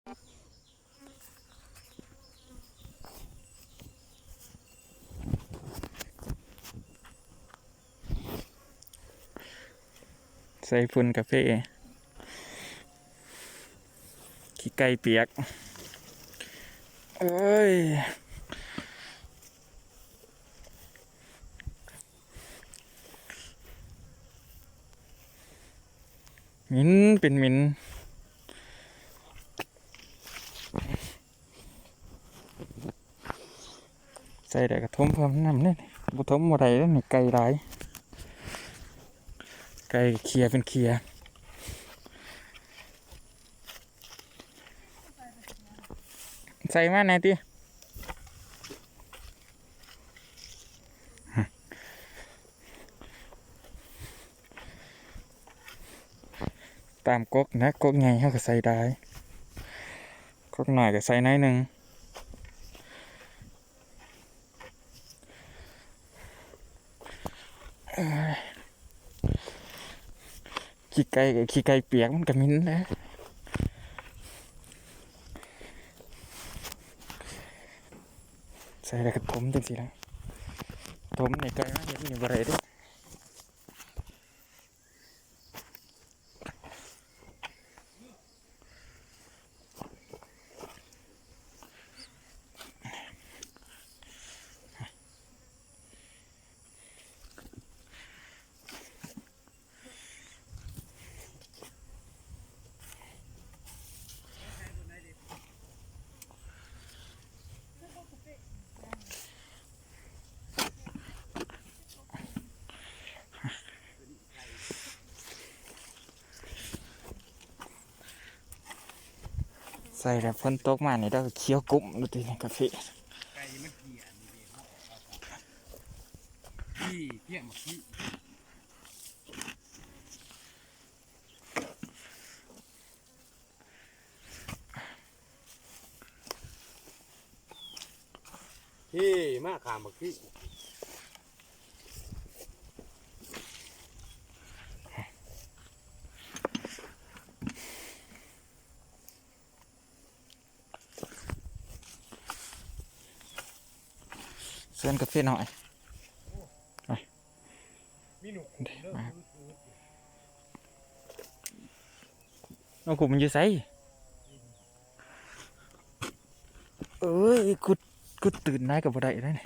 ໃສ່ຝຸ່ນກາເຟ ຂີ້ໄກ່ປຽກ ໂອ້ຍ ເໝັນ ເປັນເໝັນ. ໃສ່ແລ້ວກໍຖົມເພີ່ມນຳເດ້ ບໍ່ຖົມບໍ່ໄດ້ເດ້ນີ້ ໄກ່ຫຼາຍ ໄກ່ເຄຍເປັນເຄຍ ໃສ່ມາແດ່ຕິ. ຕາມກົກນະ ກົກໃຫຍ່ເຮົາກໍໃສ່ຫຼາຍ ກົກນ້ອຍກໍໃສ່ໜ້ອຍໜຶ່ງ. ເອີຍ ຂີ້ໄກ່ ຂີ້ໄກ່ປຽກມັນກໍເໝັນແຫຼະ ໃສ່ແລ້ວກໍຖົມຈັ່ງຊີ້ລະ ຖົມໃຫ້ໄກ່ມາເຮັດນີ້ບໍ່ໄດ້ເດ້. ໃສ່ແລ້ວຝົນຕົກມານີ້ ດອກຂຽວກຸ້ມໂລດຕິ ກາເຟ. ເອີ ມາຂ້າມບັກພີ ສວນກາເຟນ້ອຍ ມາ ນົກກຸມມັນຢູ່ໃສ? ເອີຍ ຂຸດ ຂຸດຕື່ນໄດ້ກໍບໍ່ໄດ້ເດ້ນີ້.